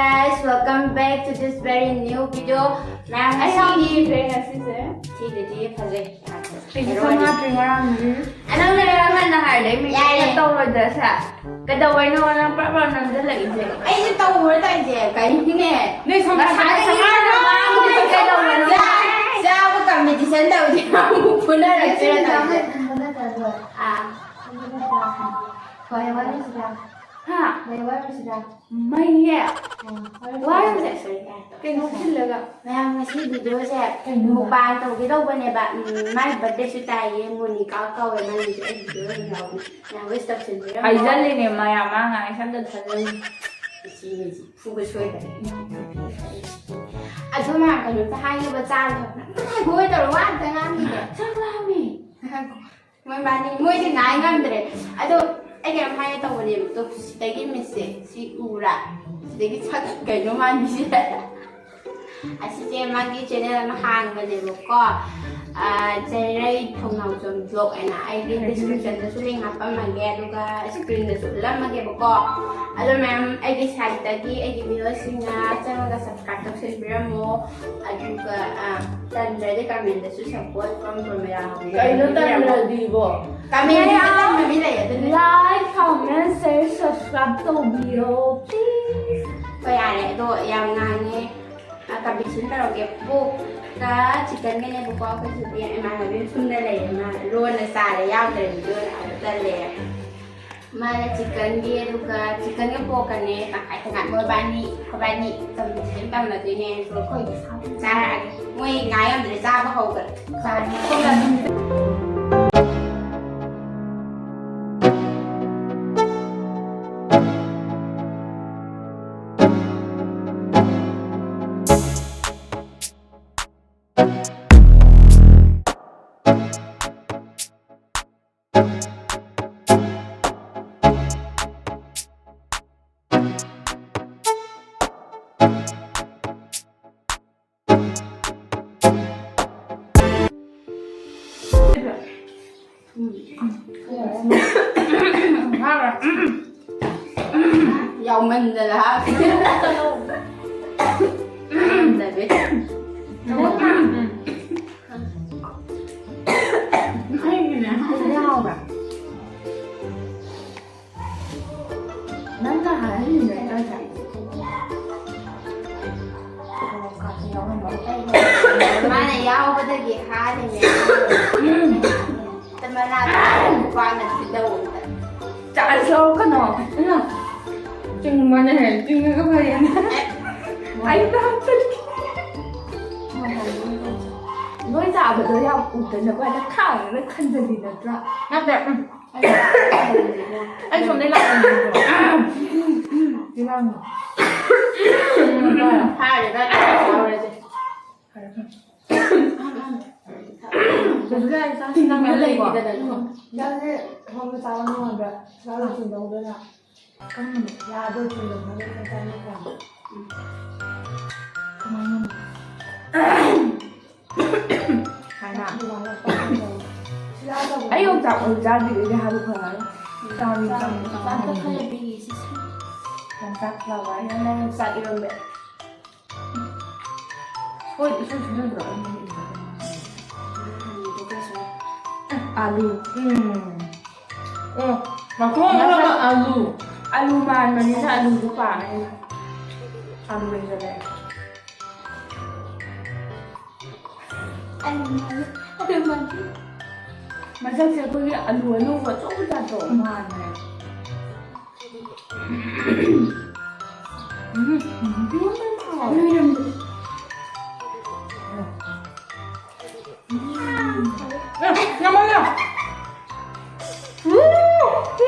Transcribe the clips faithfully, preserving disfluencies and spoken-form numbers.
Guys, welcome back to this very new video. ꯃꯌꯥꯝ ꯑꯩ ꯌꯥꯝ ꯉꯁꯤꯒꯤ ꯊꯤꯈ꯭ꯔꯦ ꯉꯁꯤꯁꯦ꯫ ꯊꯤꯗꯗꯤ ꯐꯖꯩ꯫ ꯌꯥꯝ ꯐꯖꯩ꯫ ꯑꯩꯁꯨ ꯍꯦꯔꯣꯅꯤ꯫ ꯁꯝ ꯍꯥꯠꯇ꯭ꯔꯤ ꯉꯔꯥꯡꯗꯤ꯫ ꯑ, ꯅꯪ ꯂꯩꯔ ꯑꯃ ꯅꯍꯥꯟꯗꯩ ꯃꯤꯡ ꯌꯥꯔꯦ꯫ ꯇꯧꯔꯣꯏꯗ꯭ꯔꯁꯦ? ꯀꯩꯗꯧꯕꯩꯅꯣ ꯅꯪ ꯄ꯭ꯔꯞ ꯄ꯭ꯔꯞ ꯅꯝꯁꯤꯜꯂꯛꯏꯁꯦ? ꯑꯩꯁꯦ ꯇꯧꯔꯣꯏ ꯇꯧꯔꯤꯁꯦ ꯀꯩꯅꯣꯅꯦ? ꯅꯣꯏ ꯁꯣꯝ ꯉꯁꯥꯏ ꯅꯥꯀꯟꯗ ꯆꯪꯉꯛꯑꯒ ꯉꯥꯡꯉꯤꯁꯦ ꯀꯩꯗꯧꯕꯅꯣ? ꯆꯥ-, ꯆꯥꯕ competition ꯇꯧꯁꯦ ꯑꯃꯨꯛ ꯐꯨꯅꯔꯛꯁꯤꯔ ꯇꯧꯁꯦ꯫ ꯑꯥ꯫ ꯍꯣꯏ, ꯋꯥꯔꯤꯁꯤꯗ꯫ ꯍꯥ? ꯍꯣꯏ, ꯋꯥꯔꯤꯁꯤꯗ꯫ ꯃꯩꯌꯦ꯫ ꯑꯣ, ꯋꯥꯔꯤꯁꯦ꯫ ꯀꯩꯅꯣ ꯁꯤꯜꯂꯒ꯫ ꯃꯌꯥꯝ ꯉꯁꯤ videoꯁꯦ ꯀꯩꯅꯣ? Mukbang ꯇꯧꯒꯦ ꯇꯧꯕꯅꯦꯕ꯫ ꯎꯝ, ꯃꯥꯏ birthdayꯁꯨ ꯇꯥꯏꯌꯦ, ꯃꯣꯅꯤꯀꯥ ꯀꯧꯋꯦ, ꯃꯥꯏ ꯃꯤꯡꯁꯦ ꯑꯩ videoꯗ ꯑꯗꯨꯝ ꯌꯥꯎꯕꯅꯦ꯫ ꯃꯌꯥꯝ wish ꯇꯧꯁꯤꯟꯕꯤꯔꯝꯃꯣ꯫ ꯍꯥꯏꯖꯜꯂꯤꯅꯦ ꯃꯌꯥꯝ, ꯃꯥ ꯉꯥꯡꯉꯤꯁꯦ ꯑꯝꯇ ꯊꯥꯖꯜꯂꯨ꯫ ꯏꯆꯦ, ꯏꯆꯦ, ꯐꯨꯕ ꯁꯣꯏꯗ꯭ꯔꯦ꯫ ꯑꯗꯣ ꯃꯌꯥꯝ ꯀꯩꯅꯣꯝꯇ ꯍꯥꯏꯒꯦꯕ, ꯆꯥꯕ ꯊꯛꯄ ꯑꯝꯇ ꯍꯥꯏꯒꯣ ꯇꯧꯔ ꯋꯥ ꯑꯝꯇ ꯉꯥꯡꯈꯤꯒꯦ꯫ ꯆꯥꯛ ꯂꯥꯝꯃꯦ꯫ ꯃꯣꯏ ꯃꯥꯅꯤ, ꯃꯣꯏꯁꯦ ꯉꯥꯏ ꯉꯝꯗ꯭ꯔꯦ꯫ ꯑꯗꯣ ꯑꯩ ꯀꯩꯅꯣꯝ ꯍꯥꯏꯒꯦ ꯇꯧꯕꯅꯦꯕ꯫ ꯇꯣ, ꯁꯤꯗꯒꯤ ꯃꯤꯠꯁꯦ, ꯁꯤ ꯎꯕ꯭ꯔꯥ? ꯁꯤꯗꯒꯤ ꯁꯛ ꯀꯩꯅꯣ ꯃꯥꯟꯕꯤꯁꯦ꯫ ꯑꯁꯤꯁꯦ ꯃꯥꯒꯤ channel ꯑꯃ ꯍꯥꯡꯕꯅꯦꯕꯀꯣ꯫ ꯑꯥ, ꯆꯩꯔꯩ ꯊꯣꯡꯅꯥꯎꯖꯝ vlog ꯍꯥꯏꯅ꯫ ꯑꯩꯒꯤ descriptionꯗꯁꯨ link ꯍꯥꯞꯄꯝꯃꯒꯦ, ꯑꯗꯨꯒ screenꯗꯁꯨ ꯎꯠꯂꯝꯃꯒꯦꯕꯀꯣ꯫ ꯑꯗꯣ ꯃꯌꯥꯝ ꯑꯩꯒꯤ sideꯇꯒꯤ ꯑꯩꯒꯤ videoꯁꯤꯡꯅ ꯆꯪꯉꯒ subscribe ꯇꯧꯁꯤꯟꯕꯤꯔꯝꯃꯣ꯫ ꯑꯗꯨꯒ, ꯑꯥ, ꯇꯟꯗ꯭ꯔꯗꯤ commentꯗꯁꯨ support from ꯄ꯭ꯔꯃꯤꯂꯥ ꯍꯧꯕꯤꯔꯝꯃꯣ꯫ ꯀꯩꯅꯣ ꯇꯟꯗ꯭ꯔꯗꯤꯕꯣ? Commentꯗ ꯇꯟꯕ ꯃꯤ ꯂꯩ, ꯑꯗꯨꯅ like, comment, share, subscribe ꯇꯧꯕꯤꯌꯣ, please꯫ ꯍꯣꯏ, ꯌꯥꯔꯦ, ꯑꯗꯣ ꯌꯥꯝ ꯉꯥꯡꯉꯦ꯫ ꯑꯥ, competition ꯇꯧꯔꯒꯦ꯫ Porkꯀ chickenꯒꯅꯦꯕꯀꯣ, ꯑꯩꯈꯣꯏ ꯁꯤꯗꯤ ꯏꯃꯥꯟꯅꯕꯤ ꯊꯨꯝꯗ ꯂꯩꯌꯦ, ꯃꯥ ꯂꯣꯟꯅ ꯆꯥꯔꯦ, ꯌꯥꯎꯗ꯭ꯔꯦ videoꯗ, ꯑꯗꯨ ꯇꯜꯂꯦ꯫ ꯃꯥꯅ chickenꯒꯤ, ꯑꯗꯨꯒ chickenꯒ porkꯀꯅꯦ ꯇꯪꯈꯥꯏ ꯇꯪꯈꯥꯏ꯫ ꯃꯣꯏꯕꯥꯅꯤ, ꯑꯩꯈꯣꯏꯕꯥꯅꯤ competition ꯇꯧꯅꯗꯣꯏꯅꯦ꯫ ꯑꯗꯣ ꯑꯩꯈꯣꯏ ꯆꯥꯔꯛꯑꯒꯦ꯫ ꯃꯣꯏ ꯉꯥꯏ ꯉꯝꯗ꯭ꯔꯦ, ꯆꯥꯕ ꯍꯧꯈ꯭ꯔꯦ꯫ ꯆꯥꯔꯦ꯫ ꯆꯥꯎꯃꯟꯗꯅ ꯍꯥꯞꯄꯦ꯫ ꯉꯝꯗꯕꯤ꯫ ꯑꯩꯒꯤꯅꯦ꯫ ꯐꯖꯅ ꯍꯥꯎꯕ꯭ꯔꯥ? ꯅꯪꯅ ꯍꯥꯏꯍꯜꯂꯤꯅꯦ ꯆꯥꯁꯦ꯫ ꯃꯥꯅ ꯌꯥꯎꯕꯗꯒꯤ ꯍꯥꯜꯂꯤꯅꯦ꯫ ꯃꯅꯥ ꯅꯨꯄꯥꯅ ꯊꯤꯗꯧ ꯑꯝꯇ꯫ ꯆꯥꯁꯤ ꯂꯧꯔꯛꯀꯅꯣ꯫ ꯏꯃꯥ, ꯆꯤꯡꯕꯅꯦ, ꯆꯤꯡꯉꯒ ꯐꯩꯌꯦꯅꯦ꯫ ꯑꯩ ꯍꯥꯞꯆꯤꯟꯒꯦ꯫ ꯂꯣꯏ ꯆꯥꯕꯗꯣ ꯌꯥꯝ ꯎꯗꯅꯕ ꯍꯥꯏꯅ ꯈꯥꯡꯉꯒ ꯈꯟꯖꯜꯂꯤ ꯅꯠꯇ꯭ꯔꯥ? ꯅꯠꯇꯦ, ꯎꯝ꯫ ꯑꯩ ꯁꯣꯝꯗꯩ ꯂꯥꯛꯄꯅꯦ꯫ ꯁꯤ ꯂꯥꯡꯅꯣ꯫ ꯐꯥꯔꯦ, ꯏꯕꯥꯅꯤ ꯆꯥꯔꯨꯔꯁꯦ꯫ ꯐꯔꯦ, ꯐꯔꯦ꯫ ꯀꯩꯁꯨ ꯀꯥꯏꯗꯦ, ꯆꯥꯁꯤ, ꯅꯪ ꯂꯩꯀꯣ? ꯆꯥꯁꯦ, ꯍꯣꯝꯗ ꯆꯥꯕ ꯅꯨꯡꯉꯥꯏꯕ꯭ꯔꯥ? ꯆꯥꯕ ꯂꯣꯏꯁꯤꯟꯗꯧꯗꯅ꯫ ꯀꯔꯝꯕꯅꯣ? ꯌꯥꯗꯣ ꯆꯤꯡꯗꯧꯅꯕ ꯆꯥꯅꯤꯡꯉꯥꯏ꯫ ꯀꯃꯥꯏꯅꯅꯣ? ꯍꯥꯏꯅ꯫ ꯑꯗꯨꯃꯥꯏꯅ ꯇꯧꯔꯒ ꯁꯤꯗ ꯇꯧꯕ ꯑꯩ ꯌꯣꯡꯆꯥꯛ ꯑꯣꯏꯅ ꯆꯥꯗ꯭ꯔꯤꯕꯩꯗꯤ ꯍꯥꯏꯕ ꯐꯔꯔꯣꯏ꯫ ꯆꯥꯕꯤ ꯆꯥꯕꯤ ꯆꯥꯕꯤ ꯆꯥꯕꯤ꯫ ꯈꯔ ꯄꯤꯒꯦ ꯁꯤꯁꯦ꯫ ꯌꯣꯡꯆꯥꯛ ꯐ꯭ꯂꯥꯋꯔ꯫ ꯅꯪ ꯌꯣꯡꯆꯥꯛ ꯏꯔꯣꯟꯕ꯫ ꯍꯣꯏ, ꯏꯁꯣꯏ ꯁꯣꯏꯅꯗ꯭ꯔꯣ? ꯑꯩꯅ ꯏꯕꯗꯣ꯫ ꯑꯂꯨ꯫ ꯎꯝ꯫ ꯑꯣ, ꯃꯈꯣꯡ ꯑꯃꯒ ꯑꯂꯨ꯫ ꯑꯂꯨ ꯃꯥꯟꯕꯅꯤꯅ ꯑꯂꯨꯗꯣ ꯄꯥꯝꯃꯦ ꯑꯩꯅ꯫ ꯑꯂꯨ ꯂꯩꯖꯔꯦ꯫ ꯑꯂꯨ ꯃꯥꯜꯂꯦ꯫ ꯑꯂꯨ ꯃꯥꯜꯂꯦ꯫ ꯃꯁꯛꯁꯦ ꯑꯩꯈꯣꯏꯒꯤ ꯑꯂꯨ ꯑꯅꯧꯕ ꯑꯆꯧꯕ ꯖꯥꯠꯇꯣ ꯃꯥꯟꯕꯅꯦ꯫ ꯎꯝ, ꯎꯝ, ꯎꯝ, ꯎꯝ꯫ ꯑꯦ, ꯌꯥꯝ ꯃꯥꯜꯂꯦ꯫ ꯎꯝ,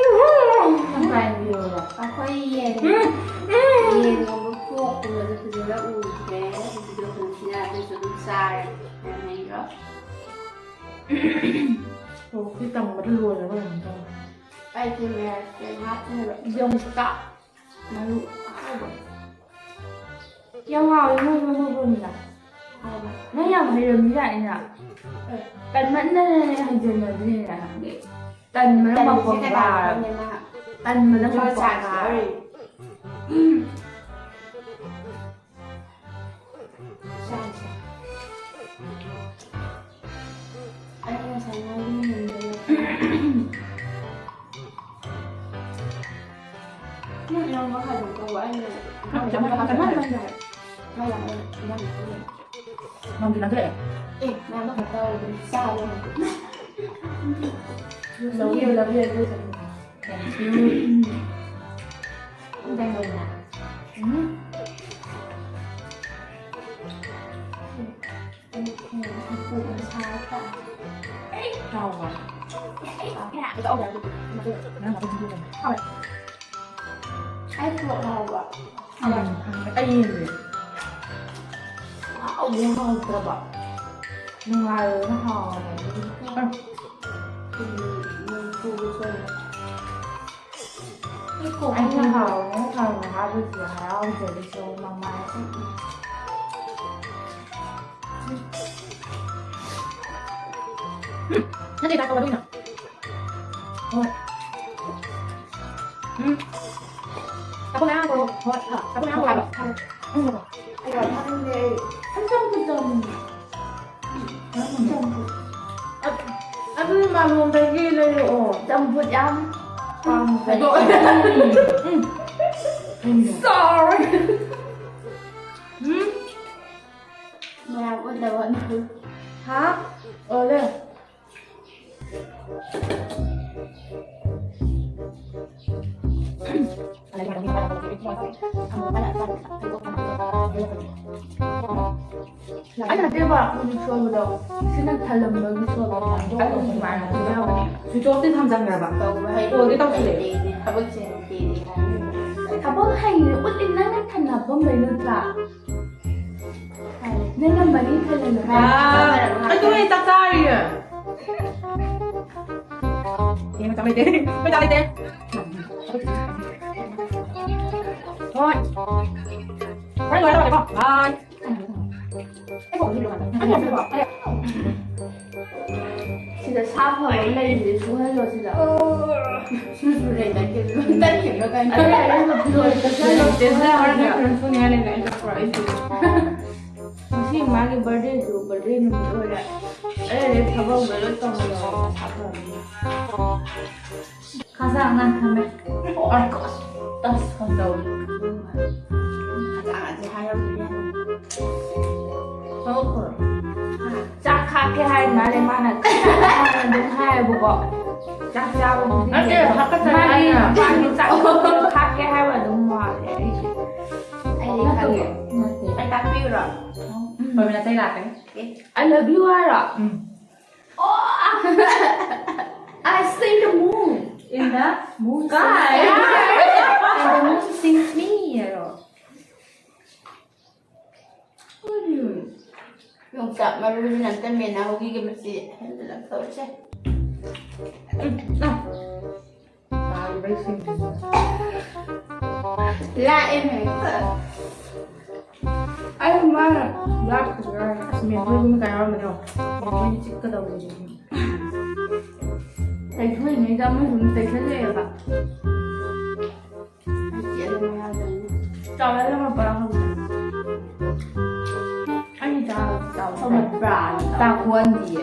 ꯎꯝ, ꯎꯝ꯫ ꯑꯩꯈꯣꯏ ꯌꯦꯟ, ꯎꯝ, ꯎꯝ꯫ ꯌꯦꯟ ꯉꯧꯕ ꯄꯣꯛꯄꯗꯣ ꯑꯗꯨ ꯐꯖꯅ ꯎꯗ꯭ꯔꯦ꯫ ꯑꯗꯨꯗꯣ ꯍꯧꯖꯤꯛꯁꯤꯅ ꯑꯗꯨꯁꯨ ꯑꯗꯨꯝ ꯆꯥꯔꯦ꯫ ꯌꯥꯝ ꯍꯩꯀꯣ꯫ ꯁꯣꯁꯇꯤ ꯇꯪꯕꯗ ꯂꯣꯏꯔꯕ ꯀꯩꯅꯣꯝ ꯇꯧꯔꯦ꯫ ꯑꯩꯗꯤ ꯃꯌꯥꯝ ꯀꯩꯝ ꯍꯥꯞꯇꯦꯕ꯫ ꯌꯣꯡꯆꯥꯛ ꯃꯔꯨ ꯑꯍꯥꯎꯕ꯫ ꯌꯥꯝ ꯍꯥꯎꯋꯦ ꯃꯣꯏ ꯃꯣꯏ ꯃꯣꯏ ꯃꯣꯏꯅ꯫ ꯍꯥꯎꯕ꯫ ꯅꯪ ꯌꯥꯝ ꯍꯩꯔꯝꯃꯤꯖꯥꯠꯅꯤꯅ꯫ ꯑꯦ꯫ ꯇꯟꯃꯟꯗꯅꯅꯦ ꯍꯩꯖꯟꯅꯗ꯭ꯔꯤꯅꯦ ꯅꯪꯗꯤ꯫ ꯇꯟꯕꯅ ꯇꯟꯕꯁꯦ ꯃꯄꯪ ꯀꯅꯥꯅꯣ ꯐꯥꯔꯦ꯫ ꯈꯪꯗꯦ ꯃꯥ꯫ ꯇꯟꯕꯅ ꯖꯣꯏ ꯃꯄꯪ ꯆꯥꯛꯁꯦ ꯐꯥꯔꯦ꯫ ꯂꯧꯔꯤ꯫ ꯆꯥꯁꯦ꯫ ꯑꯩ ꯉꯁꯥꯏ ꯉꯥꯔꯤ ꯃꯨꯟꯕꯗꯣ ꯅꯪ ꯏꯔꯣꯟꯕ ꯈꯥꯏꯗꯣꯛꯇꯧꯕ ꯑꯩꯅ ꯅꯪ ꯆꯥꯃꯁ ꯑꯃ ꯈꯛꯇ ꯃꯥꯏ ꯂꯩ꯫ ꯃꯥꯏ ꯂꯥꯛꯑꯦ꯫ ꯏꯟꯖꯥꯡ ꯅꯥꯄꯤ ꯂꯩ꯫ ꯅꯪꯗꯤ ꯅꯪꯁꯤꯜꯂꯛꯑꯦ꯫ ꯑꯦ ꯃꯌꯥꯝꯗꯣ ꯈꯛꯇ ꯑꯣꯏꯕꯅꯤ ꯆꯥꯕ ꯉꯝꯗꯦ꯫ Love you, love you, love you. Thank you. ꯎꯝ꯫ ꯍꯥꯎꯕ꯫ ꯅꯪ ꯑꯗꯨꯝ ꯍꯥꯎꯋꯦ꯫ ꯑꯩ ꯄꯣꯛ ꯍꯥꯎꯕ꯫ ꯎꯝ, ꯑꯩ ꯌꯦꯡꯗꯦ꯫ ꯍꯥꯎꯕ ꯍꯥꯎꯇ꯭ꯔꯕ꯫ ꯅꯨꯡꯉꯥꯏꯔꯣꯏꯅ ꯍꯥꯎꯋꯦ꯫ ꯎꯝ, ꯅꯣꯡ ꯆꯨꯕ ꯆꯨꯕ꯫ ꯑꯩꯅ ꯍꯥꯎꯋꯦꯅ ꯈꯪꯕ ꯍꯥꯏꯕꯁꯤꯗ ꯍꯔꯥꯎꯖꯔꯤꯁꯦ ꯃꯃꯥꯏ꯫ ꯅꯠꯇꯦ, ꯇꯥꯊꯣꯛꯑꯣ ꯑꯗꯨꯒꯤꯅ꯫ ꯍꯣꯏ꯫ ꯎꯝ꯫ ꯇꯥꯊꯣꯛꯑꯣ ꯃꯌꯥꯝ ꯇꯧꯔꯣ꯫ ꯍꯣꯏ꯫ ꯇꯥꯊꯣꯛꯑꯣ ꯃꯌꯥꯝ ꯇꯧꯔꯣ ꯍꯥꯏꯕ꯫ ꯎꯝ꯫ ꯑꯩ ꯌꯥꯝ ꯆꯥꯅꯤꯡꯗꯦ ꯑꯩ꯫ ꯑꯩ ꯆꯝꯐꯨꯠ ꯆꯥꯅꯤꯡꯉꯦ꯫ ꯎꯝ꯫ ꯆꯝꯐꯨꯠ꯫ ꯑ-, ꯑꯗꯨꯗꯤ ꯃꯥꯂꯣꯝꯗꯒꯤ ꯂꯩꯔꯛꯑꯣ꯫ ꯆꯝꯐꯨꯠ ꯌꯥꯝ ꯄꯥꯝꯖꯩ꯫ ꯑꯗꯣ, ꯎꯝ꯫ ꯎꯝ꯫ Sorry꯫ ꯎꯝ꯫ ꯃꯌꯥꯝ ꯎꯠꯅꯕ ꯍꯣꯠꯅꯧ꯫ ꯍꯥ? ꯑꯣꯂꯦ꯫ ꯑꯩꯅ ꯅꯠꯇꯦꯕ ꯍꯧꯖꯤꯛ ꯁꯣꯏꯕꯗꯣ, ꯁꯤꯅ ꯊꯜꯂꯝꯕꯒꯤ ꯁꯣꯏꯕꯅꯦ꯫ ꯑꯩ ꯁꯨꯃꯥꯏꯅ ꯌꯥꯎꯕꯅꯦ꯫ Switch off ꯇꯤ ꯊꯝꯖꯟꯈ꯭ꯔꯕ꯫ ꯇꯧꯕ ꯍꯩ-, call ꯗꯤ ꯇꯧꯁꯤꯜꯂꯛꯑꯦ꯫ ꯊꯕꯛ ꯆꯤꯟ ꯊꯤꯔꯤ ꯍꯥꯏ꯫ ꯊꯕꯛ ꯍꯩꯅꯤ ꯎꯠꯂꯤ ꯅꯪꯅ ꯊꯟꯅꯐꯝꯕꯩ ꯅꯠꯇ꯭ꯔꯥ? ꯅꯪꯅ ꯃꯔꯤ ꯊꯜꯂꯝꯃꯦ꯫ ꯑꯥ, ꯑꯩ ꯇꯨꯃꯤꯟ ꯆꯥꯛ ꯆꯥꯔꯤꯌꯦ꯫ ꯑꯦ, ꯃꯇꯝ ꯂꯩꯇꯦ꯫ ꯃꯇꯝ ꯂꯩꯇꯦ꯫ ꯍꯣꯏ꯫ ꯍꯣꯔꯦꯟ ꯂꯣꯏꯔ ꯇꯧꯔꯒꯦꯀꯣ꯫ Bye꯫ ꯁꯤꯗ ꯁꯥ ꯐꯕ ꯑꯃ ꯂꯩꯔꯤꯁꯦ ꯁꯨꯍꯜꯂꯣ ꯁꯤꯗ꯫ ꯁꯨ ꯁꯨ ꯂꯩ ꯇꯠꯈꯤꯕ ꯇꯠꯈꯤꯕ꯭ꯔꯥ ꯀꯩꯅꯣ? ꯑꯗꯩ ꯑꯩꯅ ꯐꯤꯔꯣꯜ ꯀꯛꯁꯜꯂꯣ꯫ ꯇꯦꯁꯂꯥ ꯍꯣꯔꯦꯟ ꯅꯪ ꯀꯩꯅꯣ ꯁꯨꯅꯤꯡꯉꯥꯏ ꯂꯩꯅ ꯑꯩ ꯇꯧꯔꯛꯑꯣ ꯑꯩꯁꯨ꯫ ꯉꯁꯤ ꯃꯥꯒꯤ ꯕꯥꯔꯗꯦꯁꯨ ꯕꯥꯔꯗꯦ ꯅꯨꯃꯤꯠ ꯑꯣꯏꯔꯦ꯫ ꯑꯩ ꯍꯧꯖꯤꯛ ꯊꯕꯛ ꯂꯣꯏ ꯇꯧꯍꯜꯂꯣ ꯁꯥ ꯐꯕꯅꯤꯅ꯫ ꯈꯖꯥꯡ ꯅꯥꯟꯊꯝꯃꯦ꯫ ꯑꯣ ꯃꯥꯏ ꯒꯣꯗ꯫ ꯑꯁ ꯀꯝꯗꯧꯔꯤ? ꯈꯖꯥꯡ ꯑꯁꯤ ꯍꯥꯏꯔꯝꯕꯅꯦ꯫ ꯊꯣꯛꯈ꯭ꯔꯣ꯫ ꯆꯥꯛ ꯈꯥꯛꯀꯦ ꯍꯥꯏ ꯃꯥꯜꯂꯦ ꯃꯥꯅ꯫ ꯑꯗꯨꯝ ꯍꯥꯏꯌꯦꯕꯀꯣ꯫ ꯆꯥꯛ ꯆꯥꯕꯕꯨꯗꯤ ꯅꯠꯇꯦ, ꯂꯣꯏꯔꯦ꯫ ꯍꯥꯀꯠꯆꯔꯦ ꯃꯥꯒꯤ, ꯍꯥꯏꯅ꯫ ꯃꯥꯒꯤ ꯆꯥꯛ ꯈꯥꯛꯀꯦ ꯍꯥꯏꯕ ꯑꯗꯨꯝ ꯃꯥꯜꯂꯦ ꯑꯩꯁꯦ꯫ ꯑꯩꯗꯤ ꯈꯪꯉꯦ꯫ ꯅꯠꯇꯦ꯫ ꯑꯩ ꯇꯥꯛꯄꯤꯌꯨꯔꯣ? ꯎꯝ꯫ ꯄ꯭ꯔꯃꯤꯂꯥ ꯆꯩ ꯂꯥꯛꯀꯅꯤ꯫ ꯑꯦ꯫ I love you ꯍꯥꯏꯔꯣ? ꯎꯝ꯫ Oh! I see the moon. In the moon sky. And the moon sees me ꯍꯥꯏꯔꯣ? ꯌꯣꯡꯆꯥꯛ ꯃꯔꯨꯁꯤꯅ ꯑꯝꯇ ꯃꯦꯟꯅꯍꯧꯈꯤꯒꯦ, ꯃꯁꯤ ꯍꯦꯟꯖꯤꯜꯂꯛꯇꯧꯔꯤꯁꯦ꯫ ꯎꯝ, ꯑ꯫ ꯇꯥꯔꯤꯕꯩ ꯁꯤꯡꯁꯤꯁꯨ꯫ ꯂꯥꯛꯑꯦꯅꯦ ꯍꯦꯛꯇ꯫ ꯑꯩ ꯃꯥꯅ ꯂꯥꯛꯄꯁꯨ ꯌꯥꯎꯔꯦ꯫ ꯑꯁ, ꯃꯦꯝꯕꯣꯏꯒꯨꯝꯕ ꯀꯌꯥ ꯌꯥꯎꯔꯝꯃꯗꯤ ꯌꯦꯡꯉꯣ꯫ ꯃꯦꯝꯕꯣꯏꯅ ꯆꯤꯛꯀꯗꯧꯕꯁꯦ꯫ ꯇꯩꯊꯣꯛꯏꯉꯩꯗ ꯑꯃꯁꯨ ꯑꯗꯨꯝ ꯇꯩꯁꯜꯂꯛꯑꯦꯕ꯫ ꯆꯥꯎꯔꯦ, ꯂꯧꯔꯛꯄ꯭ꯔꯥ ꯈꯪꯗꯦ꯫ ꯑꯩ ꯆꯥꯕ ꯆꯥꯎꯔꯦ꯫ ꯆꯥꯎꯔꯛꯄ꯭ꯔꯥ? ꯆꯥꯛ ꯍꯣꯟꯗꯤꯌꯦ꯫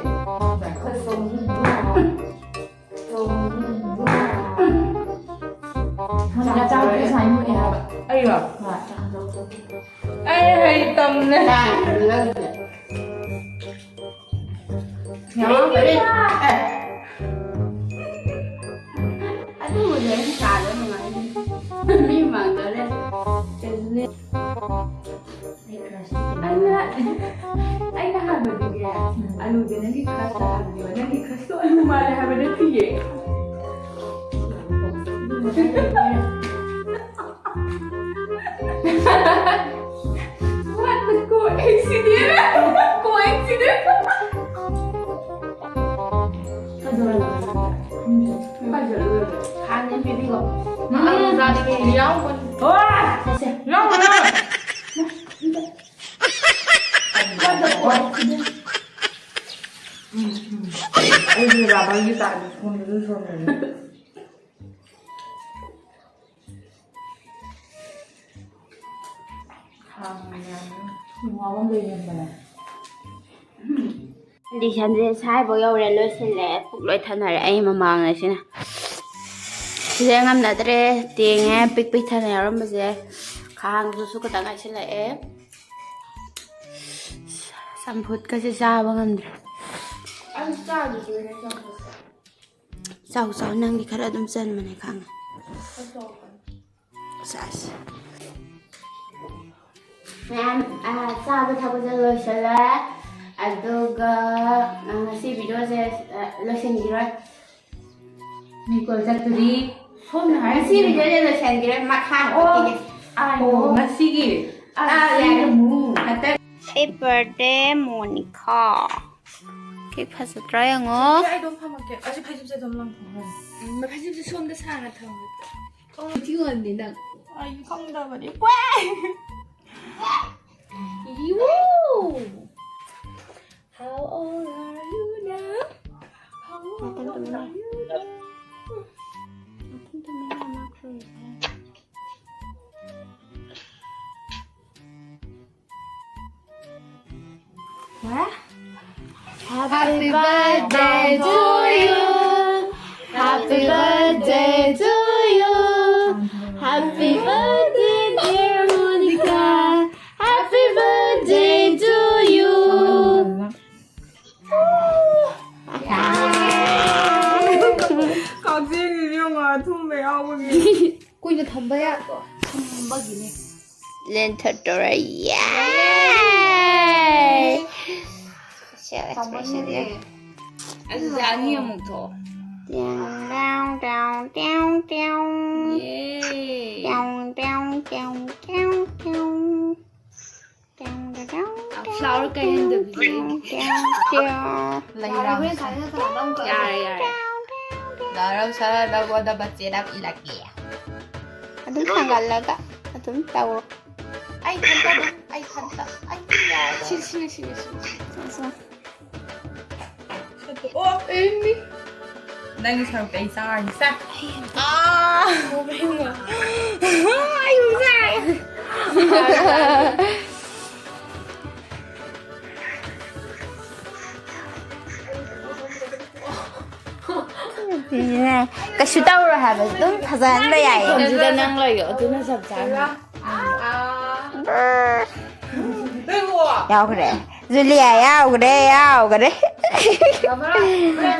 ꯃꯣꯏꯅ ꯆꯥꯕꯗꯤ ꯁꯨꯃꯥꯏꯅ ꯃꯨꯛꯑꯦ ꯍꯥꯏꯕ꯫ ꯑꯩꯔꯣ? ꯍꯣꯏ꯫ ꯑꯩ ꯍꯩꯇꯝꯅꯦ꯫ ꯌꯥꯝ ꯐꯔꯦ꯫ ꯑꯦ꯫ ꯑꯗꯨꯕꯨꯗꯤ ꯑꯩꯅ ꯆꯥꯗ ꯅꯨꯡꯉꯥꯏꯅꯤ꯫ ꯃꯤ ꯃꯥꯡꯗꯣꯔꯦ꯫ ꯑꯩꯅ, ꯑꯩꯅ ꯍꯥꯏꯕꯗꯤꯅꯦ, ꯑꯂꯨꯗꯤ ꯅꯪꯒꯤ crushꯇ ꯍꯥꯏꯕꯅꯦꯕ, ꯅꯪꯒꯤ crushꯇꯣ ꯑꯂꯨ ꯃꯥꯜꯂꯦ ꯍꯥꯏꯕ ꯅꯠꯇꯤꯌꯦ꯫ What the coincidence? Coincidence? ꯀꯩꯗꯧꯔꯒꯦ? ꯎꯝ꯫ ꯀꯥꯏ ꯆꯠꯂꯨꯔꯒꯦ? ꯍꯥꯟꯅ ꯄꯤꯕꯤꯒꯣ꯫ ꯎꯝ꯫ ꯑꯂꯨ ꯆꯥꯅꯤꯡꯉꯦ꯫ ꯌꯥꯎꯕꯅꯤ꯫ ꯍꯣꯏ! ꯆꯠꯁꯦ꯫ ꯌꯥꯎꯕꯅꯤ꯫ What the coincidence? ꯎꯝ, ꯎꯝ꯫ ꯑꯩꯁꯨ ꯔꯕꯔꯒꯤ ꯇꯥꯏꯞꯇ ꯁꯣꯝꯗꯁꯨ ꯁꯣꯝꯗꯁꯨ꯫ ꯈꯥꯡ ꯃꯌꯥꯝ ꯊꯨꯝ ꯍꯥꯞꯄ ꯑꯃ ꯂꯩꯔꯝꯕꯅꯦ꯫ ꯀꯟꯗꯤꯁꯟꯁꯦ ꯁꯥꯏꯕ ꯌꯧꯔꯦ, ꯂꯣꯏꯁꯤꯜꯂꯦ, ꯄꯨꯛ ꯂꯣꯏ ꯊꯟꯅꯔꯦ ꯑꯩ ꯃꯃꯥꯡꯅ ꯁꯤꯅ꯫ ꯁꯤꯗ ꯉꯝꯅꯗ꯭ꯔꯦ, ꯇꯦꯡꯉꯦ, ꯄꯤꯛ ꯄꯤꯛ ꯊꯟꯅ ꯌꯥꯎꯔꯝꯕꯁꯦ꯫ ꯈꯥꯡꯗꯨꯁꯨ ꯈꯤꯇꯪ ꯉꯥꯏꯁꯤꯜꯂꯛꯑꯦ꯫ ꯆꯝꯐꯨꯠꯀꯁꯦ ꯆꯥꯕ ꯉꯝꯗ꯭ꯔꯦ꯫ ꯑꯩ ꯆꯥꯈꯤꯗꯣꯏꯅꯦ ꯆꯝꯐꯨꯠꯁꯦ꯫ ꯆꯥꯎ ꯆꯥꯎ, ꯅꯪꯗꯤ ꯈꯔ ꯑꯗꯨꯝ ꯆꯟꯕꯅꯦ ꯈꯪꯉꯦ꯫ ꯆꯥꯁꯤ꯫ ꯃꯌꯥꯝ, ꯑ, ꯆꯥꯕ ꯊꯛꯄꯁꯦ ꯂꯣꯏꯁꯤꯜꯂꯦ꯫ ꯑꯗꯨꯒ, ꯑ, ꯉꯁꯤ ꯚꯤꯗꯤꯑꯣꯁꯦ, ꯑ, ꯂꯣꯏꯁꯤꯟꯈꯤꯔꯣꯏ꯫ ꯃꯤ ꯀꯣꯏ ꯆꯠꯇꯣꯔꯤ꯫ ꯁꯣꯝꯅ ꯍꯥꯏꯔꯤꯁꯤ ꯉꯁꯤ ꯚꯤꯗꯤꯑꯣꯁꯦ ꯂꯣꯏꯁꯤꯟꯈꯤꯔꯣꯏ, ꯃꯈꯥ ꯑꯣ, ꯍꯧꯔꯛꯈꯤꯒꯦ꯫ ꯑꯥꯏ, ꯑꯣ, ꯉꯁꯤꯒꯤ꯫ ꯑꯥ, ꯑꯥ, ꯌꯥꯔꯦ꯫ ꯍꯟꯗꯛ Happy birthday, Monica꯫ ꯀꯦꯛ ꯐꯖꯗ꯭ꯔꯥ ꯌꯦꯡꯉꯣ꯫ ꯑꯩ ꯑꯗꯨꯝ ꯐꯝꯃꯛꯀꯦ꯫ ꯑꯁꯤ ꯐꯩꯖꯨꯞꯁꯦ ꯑꯗꯨꯝ ꯂꯪꯊꯣꯛꯈ꯭ꯔꯅꯤ꯫ ꯎꯝ, ꯐꯩꯖꯨꯞꯁꯦ ꯁꯣꯝꯗ ꯁꯥꯡꯅ ꯊꯝꯃꯨ꯫ ꯊꯤꯌꯣꯟꯅꯤ ꯅꯪ꯫ ꯑꯩ ꯈꯪꯗꯕꯅꯤ꯫ ꯀ꯭ꯋꯦ! U! How old are you now? How old are you now? What? Happy birthday to you. Happy birthday to you. Happy birthday, dear Monica. Happy birthday to you. ꯀꯛꯆꯦꯡꯁꯤ ꯌꯦꯡꯉꯣ, ꯑꯊꯨꯝꯕ ꯌꯥꯎꯕꯒꯤ꯫ ꯀꯨꯏꯅ ꯊꯝꯕ ꯌꯥꯗ꯭ꯔꯣ? ꯊꯝꯕꯒꯤꯅꯦ꯫ ꯂꯦꯟꯊꯠꯇꯣꯔꯦ꯫ ꯌꯦ! Facial expression ꯁꯦ꯫ ꯑꯗꯨꯗꯤ ꯑꯅꯤ ꯑꯃꯨꯛ ꯊꯣꯛꯑꯣ꯫ ꯇ꯭ꯌꯥꯎ, ꯇ꯭ꯌꯥꯎ, ꯇ꯭ꯌꯥꯎ, ꯇ꯭ꯌꯥꯎ, ꯇ꯭ꯌꯥꯎ꯫ ꯌꯦ! ꯇ꯭ꯌꯥꯎ, ꯇ꯭ꯌꯥꯎ, ꯇ꯭ꯌꯥꯎ, ꯇ꯭ꯌꯥꯎ, ꯇ꯭ꯌꯥꯎ꯫ ꯇ꯭ꯌꯥꯎ, ꯇ꯭ꯌꯥꯎ, ꯇ꯭ꯌꯥꯎ, ꯐ꯭ꯂꯥꯋꯔ ꯀꯩꯍꯟꯗꯕꯤꯗ꯫ ꯇ꯭ꯌꯥꯎ, ꯇ꯭ꯌꯥꯎ, ꯇ꯭ꯌꯥꯎ꯫ ꯂꯩꯔꯥꯡ꯫ ꯌꯥꯔꯦ, ꯌꯥꯔꯦ꯫ ꯂꯥꯔꯥ ꯁꯥꯔꯥ ꯅꯪꯉꯣꯟꯗ ꯃꯆꯦꯠ ꯑꯃ ꯏꯜꯂꯛꯀꯦ꯫ ꯑꯗꯨꯝ ꯊꯥꯡꯒꯠꯂꯒ ꯑꯗꯨꯝ ꯇꯧꯔꯣ꯫ ꯑꯩ ꯏꯊꯟꯇ ꯑꯗꯨꯝ, ꯑꯩ ꯏꯊꯟꯇ, ꯑꯩ ꯌꯥꯔꯦ꯫ ꯁꯤ, ꯁꯤꯅ, ꯁꯤꯅ, ꯁꯤꯅ꯫ ꯁꯤ, ꯁꯤ꯫ ꯑꯣ, ꯑꯦꯝꯃꯤ꯫ ꯅꯪꯒꯤ ꯁꯔꯨꯛꯇ ꯑꯩ ꯆꯥꯔꯅꯤ, ꯁꯦ꯫ ꯑꯥ! ꯑꯩ ꯑꯃꯨꯛ ꯆꯥꯔꯦ꯫ ꯀꯩꯁꯨ ꯇꯧꯔꯣꯏ ꯍꯥꯏꯕ, ꯑꯗꯨꯝ ꯐꯖꯍꯟꯕ ꯌꯥꯏꯌꯦ꯫ ꯑꯗꯨꯗ ꯅꯪ ꯂꯩꯌꯣ, ꯑꯗꯨꯅ ꯆꯞ ꯆꯥꯅꯤ꯫ ꯌꯥꯎꯈ꯭ꯔꯦ꯫ ꯖꯨꯂꯤꯌꯥ ꯌꯥꯎꯈ꯭ꯔꯦ, ꯌꯥꯎꯈ꯭ꯔꯦ꯫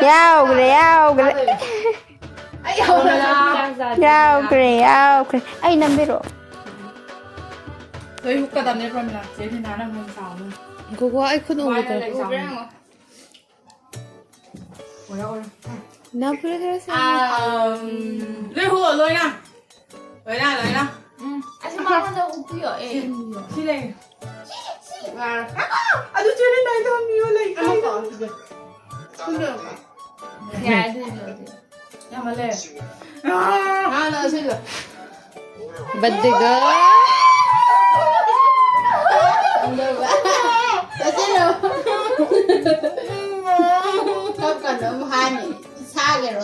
ꯌꯥꯎꯈ꯭ꯔꯦ, ꯌꯥꯎꯈ꯭ꯔꯦ꯫ ꯌꯥꯎꯈ꯭ꯔꯦ, ꯌꯥꯎꯈ꯭ꯔꯦ꯫ ꯑꯩ ꯅꯝꯕꯤꯔꯛꯑꯣ꯫ ꯂꯣꯏ ꯍꯨꯛꯀꯗꯕꯅꯦ, ꯄ꯭ꯔꯃꯤꯂꯥ꯫ ꯆꯦ ꯔꯤꯅꯥꯅ ꯃꯣꯟ ꯁꯥꯕꯅꯤ꯫ ꯉꯥꯏꯈꯣ, ꯑꯩ ꯈꯨꯠ ꯎꯕꯗ꯫ ꯎꯕ꯭ꯔꯥ ꯌꯦꯡꯉꯣ꯫ ꯑꯣꯏꯔꯣ, ꯑꯣꯏꯔꯣ꯫ ꯅꯝ ꯈꯔ ꯈꯔ ꯁꯥ-꯫ ꯑꯝ, ꯂꯣꯏ ꯍꯨꯛꯑꯣ, ꯂꯣꯏꯅ꯫ ꯂꯣꯏꯅ, ꯂꯣꯏꯅ꯫ ꯎꯝ꯫ ꯑꯁꯤ ꯃꯉꯣꯟꯗ ꯍꯨꯛꯄꯤꯌꯣ, ꯑꯦ꯫ ꯁꯤ ꯂꯩ꯫ ꯁꯤ, ꯁꯤ꯫ ꯑꯥ꯫ ꯑꯗꯨ ꯆꯦ ꯔꯤꯅꯥꯒꯤ ꯊꯝꯕꯤꯌꯣ, ꯂꯩ꯫ ꯑꯃ ꯀꯣ, ꯑꯗꯨꯗ꯫ ꯁꯨꯝ ꯂꯩꯔꯝꯃꯣ꯫ ꯌꯥꯔꯦ, ꯑꯗꯨꯗꯤ ꯂꯣꯏꯔꯦ꯫ ꯌꯥꯝꯃꯜꯂꯦ꯫ ꯑꯥ! ꯅꯪ ꯑꯁꯤꯗꯣ꯫ ꯕꯗꯤꯒ꯫ ꯆꯠꯁꯤꯜꯂꯣ꯫ ꯀꯞꯀꯅꯣ, ꯑꯃꯨꯛ ꯍꯥꯏꯅꯤ꯫ ꯁꯥꯒꯦꯔꯣ?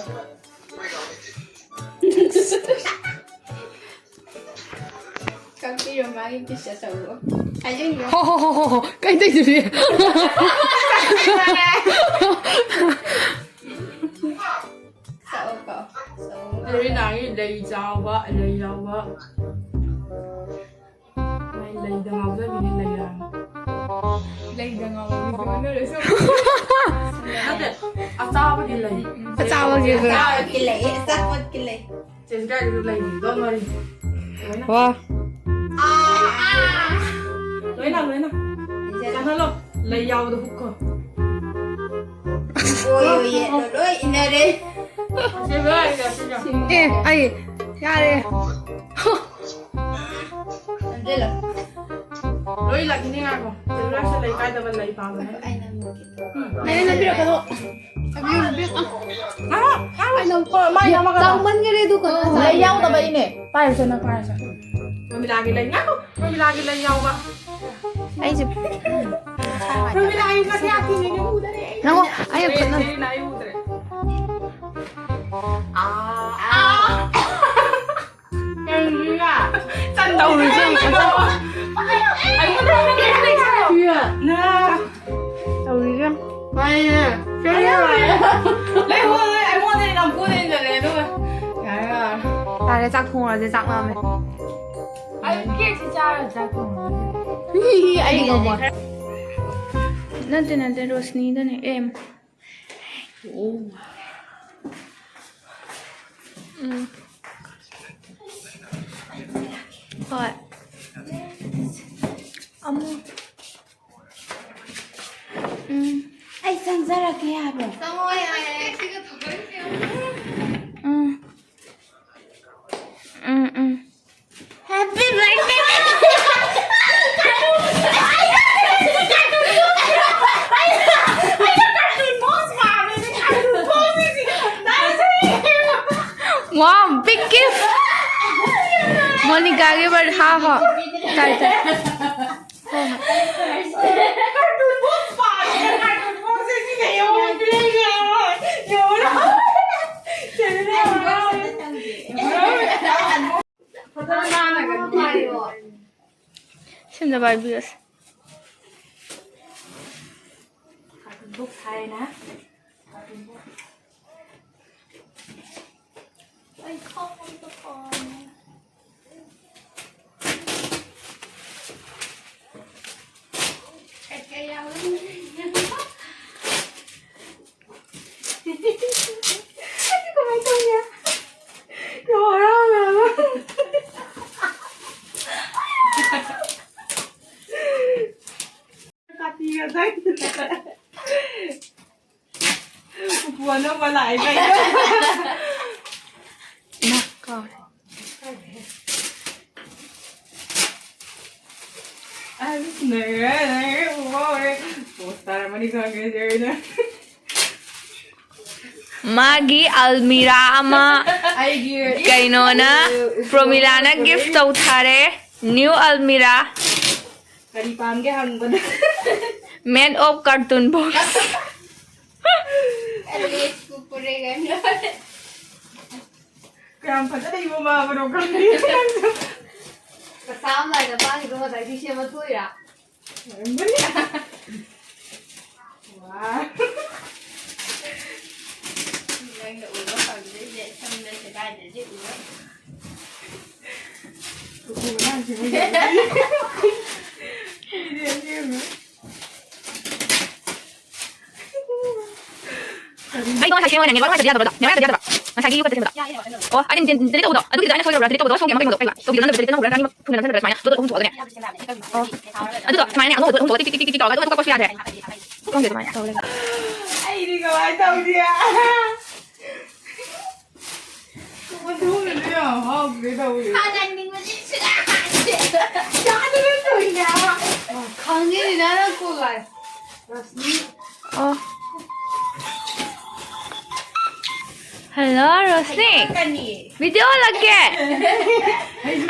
ꯀꯛꯄꯤꯔꯣ, ꯃꯥꯒꯤ ꯄꯤꯁ ꯑꯆꯧꯕ꯫ ꯍꯥꯏꯖꯤꯟꯈ꯭ꯔꯣ꯫ ꯍꯣ, ꯍꯣ, ꯍꯣ, ꯍꯣ, ꯍꯣ꯫ ꯀꯩꯗꯧꯗꯣꯏꯅꯣ? ꯀꯛꯑꯣ, ꯀꯛꯑꯣ꯫ ꯑꯆꯧꯕ꯫ ꯂꯣꯏꯅꯒꯤ ꯂꯩ ꯆꯥꯎꯕ, ꯂꯩ ꯌꯥꯎꯕ꯫ ꯃꯥꯏ ꯂꯩꯗ ꯉꯥꯎꯖꯕꯤꯅꯤ, ꯂꯩꯔꯥꯡ꯫ ꯂꯩꯗ ꯉꯥꯎꯕꯤꯁꯦ ꯑꯣꯟꯅꯔꯁꯨ꯫ ꯅꯠꯇꯦ, ꯑꯆꯥꯕꯒꯤ ꯂꯩ꯫ ꯑꯆꯥꯕꯒꯤ ꯂꯩ꯫ ꯑꯆꯥꯕꯒꯤ ꯂꯩ, ꯑꯆꯥꯄꯣꯠꯀꯤ ꯂꯩ꯫ ꯆꯦ ꯁꯤꯗꯥꯏꯗꯁꯨ ꯂꯩꯔꯤ, ꯗꯣꯟ ꯋꯥꯔꯤ꯫ ꯂꯣꯏꯅ꯫ ꯋꯥ꯫ ꯂꯣꯏꯅ, ꯂꯣꯏꯅ꯫ ꯆꯪꯍꯜꯂꯣ꯫ ꯂꯩ ꯌꯥꯎꯕꯗꯣ ꯍꯨꯛꯈꯣ꯫ ꯑꯣꯏ, ꯑꯣꯏ, ꯌꯦꯠꯂꯣ, ꯂꯣꯏ ꯏꯟꯅꯔꯦ꯫ ꯁꯤ ꯂꯣꯏ ꯂꯩꯔꯦ, ꯁꯤ ꯂꯣꯏ꯫ ꯑꯦ, ꯑꯩ, ꯌꯥꯔꯦ꯫ ꯅꯝꯖꯜꯂꯣ꯫ ꯂꯣꯏ ꯂꯥꯛꯈꯤꯅꯤ, ꯉꯥꯏꯈꯣ꯫ ꯆꯦ ꯁꯤꯗꯥꯏꯁꯦ ꯂꯩ ꯀꯥꯏꯗꯕ ꯂꯩ ꯄꯥꯝꯕꯅꯦ꯫ ꯑꯩ ꯅꯝꯒꯦ꯫ ꯎꯝ꯫ ꯂꯩ ꯅꯝꯕꯤꯔꯛꯀꯅꯣ꯫ ꯑꯩ ꯅꯝꯒꯦ꯫ ꯆꯥꯎꯃꯟꯈꯔꯦ ꯑꯗꯨ ꯀꯩꯅꯣ꯫ ꯂꯩ ꯌꯥꯎꯗꯕꯩꯅꯦ꯫ ꯄꯥꯏꯔꯨꯁꯦ ꯅꯪ, ꯄꯥꯏꯔꯨꯁꯦ꯫ ꯄ꯭ꯔꯃꯤꯂꯥꯒꯤ ꯂꯩ ꯉꯥꯏꯈꯣ꯫ ꯄ꯭ꯔꯃꯤꯂꯥꯒꯤ ꯂꯩ ꯌꯥꯎꯕ꯫ ꯑꯩꯁꯦ꯫ ꯄ꯭ꯔꯃꯤꯂꯥ, ꯑꯩ ꯃꯊꯤ ꯍꯥꯞꯄꯤꯅꯦ, ꯅꯪ ꯎꯗꯔꯦ꯫ ꯅꯪ ꯑꯩ ꯈꯨꯠꯅ ꯂꯩ, ꯂꯩ, ꯑꯩ ꯎꯗ꯭ꯔꯦ꯫ ꯑꯥ, ꯑꯥ꯫ ꯀꯩꯅꯣ? ꯆꯟꯗꯧꯔꯤꯁꯦ ꯌꯦꯡꯉꯣ, ꯆꯟꯗꯧ꯫ ꯑꯩꯉꯣꯟꯗ ꯍꯦꯟꯅ ꯂꯩ, ꯂꯩ, ꯆꯟꯗꯧ꯫ ꯅꯥ꯫ ꯇꯧꯔꯤꯁꯦ ꯌꯦꯡꯉꯣ꯫ ꯃꯥꯅꯦ꯫ ꯂꯩ, ꯍꯣꯏ, ꯍꯣꯏ, ꯑꯩꯉꯣꯟꯗ ꯅꯝꯐꯨꯗ ꯏꯟꯖꯜꯂꯦ, ꯑꯗꯨꯒ꯫ ꯌꯥꯔꯦ, ꯌꯥꯔꯦ꯫ ꯌꯥꯔꯦ, ꯆꯥꯛ ꯊꯣꯡꯉꯨꯔꯁꯦ, ꯆꯥꯛ ꯂꯥꯝꯃꯦ꯫ ꯑꯩ ꯀꯦꯛꯁꯤ ꯆꯥꯔ ꯆꯥꯛ ꯊꯣꯡꯉꯨꯔꯁꯦ꯫ ꯑꯩ ꯉꯝꯃꯣꯏ꯫ ꯅꯠꯇꯦ, ꯅꯠꯇꯦ, ꯔꯣꯁꯅꯤꯗꯅꯦ꯫ ꯑꯦꯝ꯫ ꯎꯝ꯫ ꯍꯣꯏ꯫ ꯑꯃꯨꯛ꯫ ꯎꯝ꯫ ꯑꯩ ꯆꯪꯖꯔꯛꯀꯦ ꯍꯥꯏꯕ꯭ꯔꯣ? ꯆꯪꯉꯣ ꯌꯥꯔꯦ꯫ ꯎꯝ꯫ ꯎꯝ, ꯎꯝ꯫ Happy birthday! Wow, big gift! ꯃꯣꯅꯤꯀꯥꯒꯤ ꯕꯔ-, ꯍꯥ, ꯍꯣ꯫ ꯇꯥꯏ, ꯇꯥꯏ꯫ ꯍꯣ, ꯍꯣ꯫ ꯁꯤꯝꯗ ꯄꯥꯏꯕꯤꯔꯁꯤ꯫ ꯀꯃꯥꯏ ꯇꯧꯅꯤ? ꯌꯥꯝ ꯍꯔꯥꯎꯋꯦ ꯍꯥꯏꯕ꯫ ꯀꯥꯇꯤ ꯉꯁꯥꯏ꯫ ꯎꯄꯨ ꯑꯅꯧꯕ ꯂꯥꯛꯑꯦ ꯀꯩꯅꯣ꯫ ꯏꯃꯥ, ꯀꯥꯎꯔꯦ꯫ ꯑꯁ, ꯅꯩꯔꯦ, ꯅꯩꯔꯦ, ꯎꯄꯨ ꯍꯧꯔꯦ꯫ ꯄꯣꯁ ꯇꯥꯔꯝꯃꯅꯤ ꯈꯪꯉꯦ, ꯁꯤꯗ꯫ ꯃꯥꯒꯤ ꯑꯜꯃꯤꯔꯥ ꯑꯃ ꯑꯩꯒꯤ ꯀꯩꯅꯣꯅ, ꯎꯄꯨ ꯄ꯭ꯔꯣꯃꯤꯂꯥꯅ ꯑꯃ ꯒꯤꯐ ꯇꯧꯊꯔꯦ꯫ ꯅ꯭ꯌꯨ ꯑꯜꯃꯤꯔꯥ꯫ ꯀꯔꯤ ꯄꯥꯝꯒꯦ ꯍꯪꯕꯗ꯫ Made of carton box. Kayam fazla da yibo ma bro kan. Kasam la da pa do da di se ma to ya. Wow. Nang da ulo kan de je sam da se da je ulo. ꯑꯩꯗꯣ ꯉꯁꯥꯏ ꯁꯦꯝꯃꯒꯅꯦ network ꯅꯨꯡꯉꯥꯏꯇ꯭ꯔꯗꯤ ꯌꯥꯗꯕꯗꯣ꯫ Network ꯅꯨꯡꯉꯥꯏꯇ꯭ꯔꯗꯤ ꯌꯥꯗꯕ꯫ ꯉꯁꯥꯏꯒꯤ U ꯈꯛꯇ ꯁꯦꯝꯕꯗꯣ꯫ ꯑꯣ, ꯑꯩꯗꯤ ꯗꯤꯂꯤꯠ ꯇꯧꯕꯗꯣ꯫ ꯑꯗꯨꯒꯤꯗꯨꯗ ꯑꯩꯅ ꯁꯣꯏꯈ꯭ꯔꯕ꯭ꯔꯥ? ꯗꯤꯂꯤꯠ ꯇꯧꯕꯗꯣ ꯁꯣꯝꯒꯤ ꯑꯃ ꯀꯩꯅꯣꯗꯣ ꯀꯩꯕ? ꯇꯧꯕꯤꯗꯣ ꯅꯝꯕꯔ ꯗꯤꯂꯤꯠ ꯅꯝꯕꯔ ꯁꯨꯃꯥꯏꯅ ꯗꯣꯠ ꯑꯍꯨꯝ ꯊꯣꯛꯑꯒꯅꯦ꯫ ꯑꯣ꯫ ꯑꯗꯨꯗꯣ ꯁꯨꯃꯥꯏꯅ ꯑꯃꯨꯛ ꯗꯣꯠ ꯑꯍꯨꯝ ꯊꯣꯛꯑꯒ ꯇꯤꯛ ꯇꯤꯛ ꯇꯤꯛ ꯇꯤꯛ ꯇꯧꯔꯒ ꯑꯗꯨ ꯑꯇꯣꯞꯄꯁꯨ ꯌꯥꯗ꯭ꯔꯦ꯫ ꯈꯪꯗꯦ ꯑꯗꯨꯃꯥꯏꯅ ꯇꯧꯔꯦ꯫ ꯑꯩꯗꯤ ꯀꯃꯥꯏꯅ ꯇꯧꯅꯤ? ꯀꯃꯥꯏꯅ ꯇꯧꯅꯤ? ꯌꯥꯝ ꯍꯥꯎꯈ꯭ꯔꯦ ꯇꯧꯔꯤ꯫ ꯁꯥꯟꯅꯅꯤꯡꯕꯗꯤ ꯁꯨꯡꯌꯥ ꯌꯥꯗꯦ꯫ ꯌꯥꯗꯕ ꯇꯧꯔꯤꯅꯦ ꯍꯥꯏꯕ꯫ ꯈꯪꯉꯤꯅꯤꯅ ꯅꯪ ꯀꯣꯜ ꯂꯥꯛꯑꯦ꯫ ꯔꯣꯁꯅꯤ꯫ ꯑꯣ꯫ ꯍꯜꯂꯣ, ꯔꯣꯁꯅꯤ꯫ ꯀꯅꯤ꯫ ꯚꯤꯗꯤꯑꯣ ꯍꯜꯂꯛꯀꯦ꯫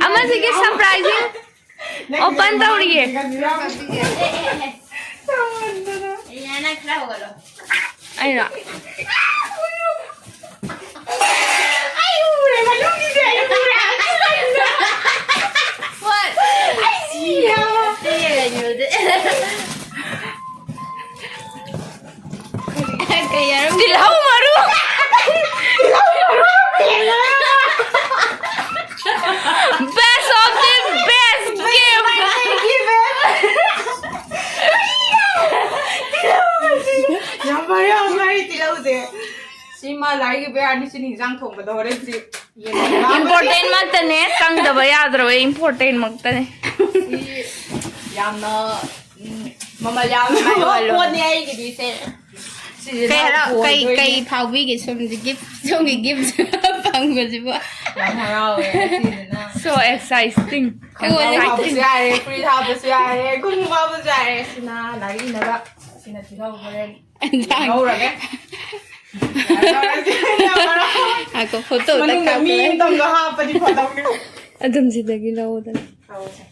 ꯑꯃꯁꯤꯒꯤ ꯁꯔꯄ꯭ꯔꯥꯏꯖꯤꯡ ꯑꯣꯄꯟ ꯇꯧꯔꯤꯌꯦ꯫ ꯑꯦ, ꯑꯦ, ꯑꯦ꯫ ꯁꯥꯎꯃꯟꯗꯅ꯫ ꯑꯦ, ꯅꯪ ꯈꯔ ꯍꯧꯒꯠꯂꯣ꯫ ꯑꯩꯔꯣ? ꯑꯩ ꯎꯔꯦ, ꯃꯅꯨꯡꯒꯤꯁꯦ ꯑꯩ ꯎꯔꯦ꯫ What? ꯑꯩ ꯁꯤꯔꯦ ꯍꯥꯏꯕ꯫ ꯀꯩ ꯍꯥꯏꯔꯝꯒꯦ? ꯇꯤꯜꯍꯧ ꯃꯔꯨ꯫ Best of the best gift. ꯌꯥꯝ ꯐꯔꯦ, ꯌꯥꯝ ꯐꯔꯦ, ꯇꯤꯜꯍꯧꯁꯦ꯫ ꯁꯤ ꯃꯥ ꯂꯥꯏꯒꯤ ꯕꯦꯔꯥꯅꯤ, ꯁꯤꯅꯤ ꯏꯟꯖꯥꯡ ꯊꯣꯡꯕꯗ ꯍꯣꯔꯦꯟ ꯁꯤ ꯌꯦꯟ ꯉꯥ Important ꯃꯛꯇꯅꯦ, ꯆꯪꯗꯕ ꯌꯥꯗ꯭ꯔꯕ important ꯃꯛꯇꯅꯦ꯫ ꯁꯤ ꯌꯥꯝꯅ, ꯎꯝ, ꯃꯃꯜ ꯌꯥꯝꯅ ꯍꯥꯏꯔꯣ, ꯍꯥꯏꯔꯣ꯫ ꯄꯣꯠꯅꯦ ꯑꯩꯒꯤꯗꯤ ꯁꯦ꯫ ꯁꯤꯁꯤꯅ ꯀꯩ ꯍꯔꯥꯎ-, ꯀꯩ, ꯀꯣꯏꯗꯣꯏꯅꯦ꯫ ꯀꯩ ꯐꯥꯎꯕꯤꯒꯦ ꯁꯣꯝꯗꯤ gift, ꯁꯣꯝꯒꯤ gift ꯐꯪꯕꯁꯤꯕꯨ? ꯌꯥꯝ ꯍꯔꯥꯎꯋꯦ ꯉꯁꯤꯁꯤꯅ꯫ So exciting. ꯌꯥꯝ ꯈꯪꯉꯣꯏ꯫ Exciting꯫ ꯍꯥꯞꯄꯁꯨ ꯌꯥꯔꯦ, ꯐ꯭ꯔꯤꯖ ꯍꯥꯞꯄꯁꯨ ꯌꯥꯔꯦ, ꯀꯨꯡ ꯍꯥꯞꯄꯁꯨ ꯌꯥꯔꯦ꯫ ꯁꯤꯅ ꯂꯥꯏꯔꯤꯛ ꯏꯅꯕ, ꯁꯤꯅ ꯇꯤꯜꯍꯧ ꯍꯣꯔꯦꯟ ꯏꯟꯖꯥꯡ꯫ ꯉꯧꯔꯒꯦ꯫ ꯉꯧꯔꯒꯦ꯫ ꯉꯥꯏꯈꯣ, photo ꯑꯝꯇ ꯃꯅꯨꯡꯗ ꯃꯤ ꯀꯥꯞꯈꯤꯒꯦ꯫ ꯑꯃꯇꯪꯒ ꯍꯥꯞꯄꯗꯤ ꯐꯗꯧꯅꯤ꯫ ꯑꯗꯨꯝ ꯁꯤꯗꯒꯤ ꯂꯧꯗꯅ꯫ ꯇꯧꯁꯦ꯫